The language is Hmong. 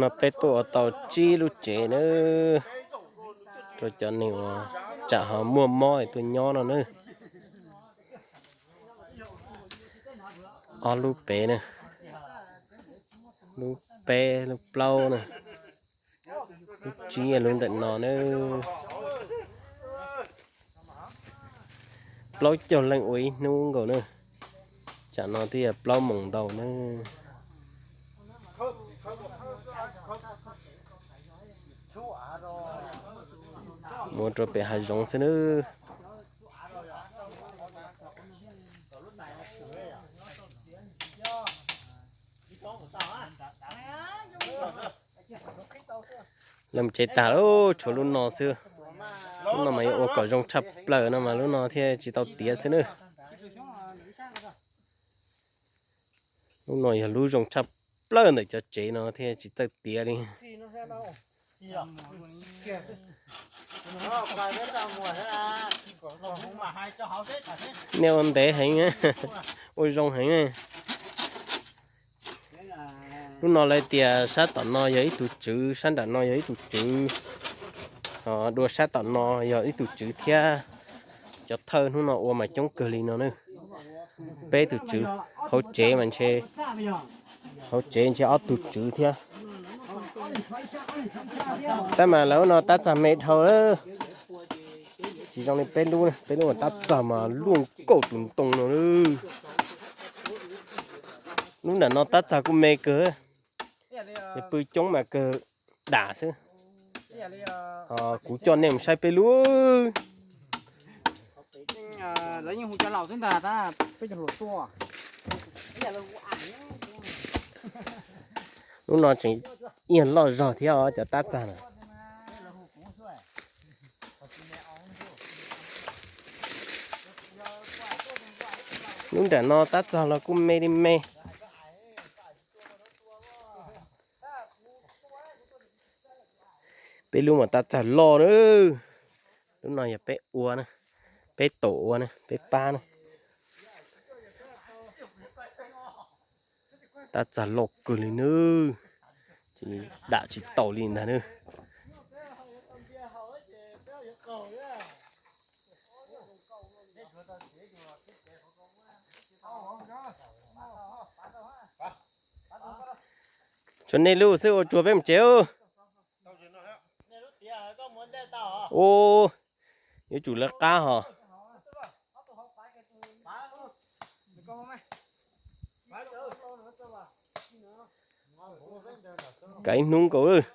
No peb tuaj ua tau tsib lub tsev nawb, rau cov neeg uas tsam ho muaj mob es tuaj nyob no nawb. Ob lub pem na, lub peb lub plaub na, lub tsib lub ntawm no nawb. Plaub caug leej ua ib hnub nkaus na. Tsam no twb yog plaub moos ntau na. Muab rau pem hav zoov xwb nawb. Lawv tsev tag lawm, tshuav lub no xwb. Lub no mas yuav ua kom zoo tshaj plaws no mas lub no thiaj tsis tau tiav xwb nawb. Lub no yog lub zoo tshaj plaws ntawm cov tsev no thiaj tsis txawj tiav li. Nej ua ntev heev, ua zoo heev. Lub no lawv tias sab tom no yog ib tug tswv, sab nram no yog ib tug tswv, ho dua sab tom no yog ib tug tswv thiab. Cov thawj hnub no ua mas coob kawg li no na. Peb tus tswv, hauv tsev mas ntshe, hauv tsev ntshe ob tug tswv thiab. Tab mas lawv no tab txag me dhau lawm. Tsis zoo li peb lub, peb lub mas tab txag mas luaj nkaus tus ntoo no. Lub nram no tab txag kuj me kawg, pw coob mas kawg dam xwb. Kuv coj nej mus saib peb lub. Lub no tseem iag loj zog thiab os cov tab txag na. Lub nram no tab txag los kuj me li me. Peb lub mas tab txag loj na. Lub no yog peb ua na, peb tom ua na, peb pab na. Tab txag loj kawg li nawb, dam tsis tau li ntag nawb. Tshuav nej lub xwb, ua tsuag peb mus tsev. Ua, yuav tsum lawv qab hos. Kav ib hnub nkaus.